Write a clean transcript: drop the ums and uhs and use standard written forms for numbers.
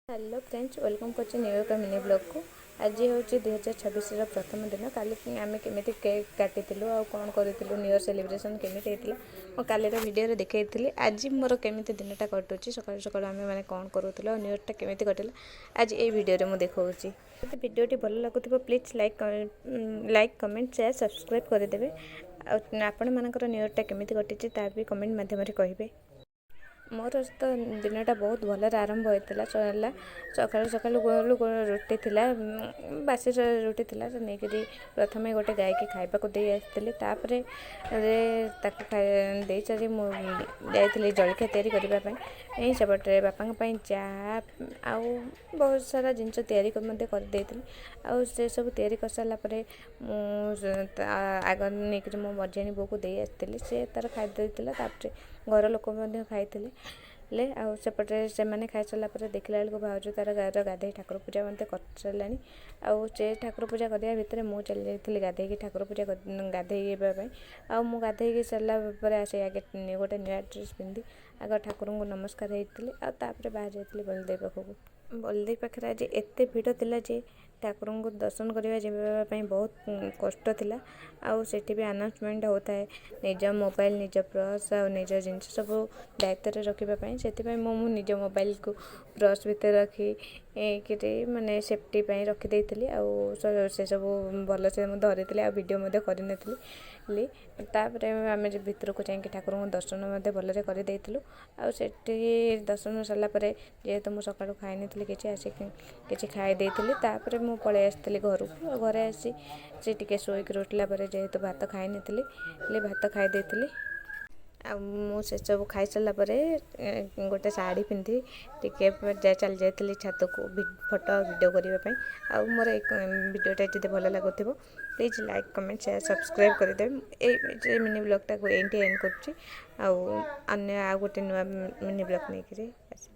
Hello friends, welcome କରୁଛି new ଏକ mini ବ୍ଲଗ୍କୁ। ଆଜି ହେଉଛି 2026ର ପ୍ରଥମ ଦିନ। କାଲି ଆମେ କେମିତି କେକ୍ କାଟିଥିଲୁ ଆଉ କ'ଣ କରିଥିଲୁ, ନ୍ୟୁ ଇୟର୍ ସେଲିବ୍ରେସନ୍ କେମିତି ହେଇଥିଲା, ମୁଁ କାଲିର ଭିଡ଼ିଓରେ ଦେଖେଇଥିଲି। ଆଜି ମୋର କେମିତି ଦିନଟା କଟୁଛି, ସକାଳୁ ସକାଳୁ ଆମେ ମାନେ କ'ଣ କରୁଥିଲୁ ଆଉ ନ୍ୟୁ ଇୟର୍ଟା କେମିତି କଟିଲା, ଆଜି ଏଇ ଭିଡ଼ିଓରେ ମୁଁ ଦେଖାଉଛି। ଯଦି ଭିଡ଼ିଓଟି ଭଲ ଲାଗୁଥିବ, please like, comment, share, subscribe କରିଦେବେ। ଆଉ ଆପଣମାନଙ୍କର ନ୍ୟୁ ଇୟର୍ଟା କେମିତି କଟିଛି, ତା ବି କମେଣ୍ଟ ମାଧ୍ୟମରେ କହିବେ। ମୋର ତ ଦିନଟା ବହୁତ ଭଲରେ ଆରମ୍ଭ ହୋଇଥିଲା। ସରିଲା ସକାଳୁ ସକାଳୁ ଗଲୁ, ରୁଟି ଥିଲା, ବାସି ରୁଟି ଥିଲା, ସେ ନେଇକରି ପ୍ରଥମେ ଗୋଟେ ଗାଈକି ଖାଇବାକୁ ଦେଇ ଆସିଥିଲି। ତାପରେ ତାକୁ ଦେଇ ସାରି ମୁଁ ଯାଇଥିଲି ଜଳଖିଆ ତିଆରି କରିବା ପାଇଁ। ସେପଟରେ ବାପାଙ୍କ ପାଇଁ ଚା ଆଉ ବହୁତ ସାରା ଜିନିଷ ତିଆରି ମଧ୍ୟ କରିଦେଇଥିଲି। ଆଉ ସେସବୁ ତିଆରି କରିସାରିଲା ପରେ ମୁଁ ଆଗ ନେଇକରି ମୋ ମଝିଆଣୀ ବୋଉକୁ ଦେଇ ଆସିଥିଲି। ସେ ତା'ର ଖାଇ ଦେଇଥିଲା। ତାପରେ ଘର ଲୋକ ମଧ୍ୟ ଖାଇଥିଲେ ହେଲେ। ଆଉ ସେପଟେ ସେମାନେ ଖାଇସାରିଲା ପରେ ଦେଖିଲା ବେଳକୁ ଭାଉଜ ତାର ଗାଈର ଗାଧେଇ ଠାକୁର ପୂଜା ମଧ୍ୟ କରିସାରିଲାଣି। ଆଉ ସେ ଠାକୁର ପୂଜା କରିବା ଭିତରେ ମୁଁ ଚାଲି ଯାଇଥିଲି ଗାଧେଇକି ଠାକୁର ପୂଜା ଗାଧେଇବା ପାଇଁ। ଆଉ ମୁଁ ଗାଧେଇକି ସାରିଲା ପରେ ଆସି ଆଗେ ଗୋଟେ ନୂଆ ଡ୍ରେସ୍ ପିନ୍ଧି ଆଗ ଠାକୁରଙ୍କୁ ନମସ୍କାର ହେଇଥିଲି। ଆଉ ତାପରେ ବାହାରି ଯାଇଥିଲି ବଳଦେବ ପାଖକୁ। ବଳଦେବ ପାଖରେ ଆଜି ଏତେ ଭିଡ଼ ଥିଲା ଯେ ଠାକୁରଙ୍କୁ ଦର୍ଶନ କରିବା ଯିବା ପାଇଁ ବହୁତ କଷ୍ଟ ଥିଲା। ଆଉ ସେଠି ବି ଆନାଉନ୍ସମେଣ୍ଟ ହେଉଥାଏ ନିଜ ମୋବାଇଲ, ନିଜ ପର୍ସ ଆଉ ନିଜ ଜିନିଷ ସବୁ ଦାୟିତ୍ୱରେ ରଖିବା ପାଇଁ। ସେଥିପାଇଁ ମୁଁ ନିଜ ମୋବାଇଲକୁ ପର୍ସ ଭିତରେ ରଖିକିରି ମାନେ ସେଫ୍ଟି ପାଇଁ ରଖିଦେଇଥିଲି। ଆଉ ସେସବୁ ଭଲସେ ମୁଁ ଧରିଥିଲି ଆଉ ଭିଡ଼ିଓ ମଧ୍ୟ କରିନଥିଲି। ତାପରେ ଆମେ ଭିତରକୁ ଯାଇକି ଠାକୁରଙ୍କୁ ଦର୍ଶନ ମଧ୍ୟ ଭଲରେ କରିଦେଇଥିଲୁ। ଆଉ ସେଠି ଦର୍ଶନ ସରିଲା ପରେ, ଯେହେତୁ ମୁଁ ସକାଳୁ ଖାଇନଥିଲି କିଛି, ଆସିକି କିଛି ଖାଇ ଦେଇଥିଲି। ତାପରେ ମୁଁ ପଳେଇ ଆସିଥିଲି ଘରକୁ। ଆଉ ଘରେ ଆସି ସେ ଟିକେ ଶୋଇକି ଉଠିଲା ପରେ, ଯେହେତୁ ଭାତ ଖାଇନଥିଲି ହେଲେ ଭାତ ଖାଇ ଦେଇଥିଲି। ଆଉ ମୁଁ ସେସବୁ ଖାଇସାରିଲା ପରେ ଗୋଟେ ଶାଢ଼ୀ ପିନ୍ଧି ଟିକେ ଚାଲି ଯାଇଥିଲି ଛାତକୁ ଫଟୋ ଆଉ ଭିଡ଼ିଓ କରିବା ପାଇଁ। ଆଉ ମୋର ଏ ଭିଡ଼ିଓଟା ଯଦି ଭଲ ଲାଗୁଥିବ, please like, comment, share, subscribe କରିଦେବେ। ଏଇ ମିନି ବ୍ଲଗ୍ଟାକୁ ଏଇଠି ଏଣ୍ଡ କରୁଛି। ଆଉ ଅନ୍ୟ ଆଉ ଗୋଟେ ନୂଆ ମିନି ବ୍ଲଗ୍ ନେଇକରି ଆସିବି।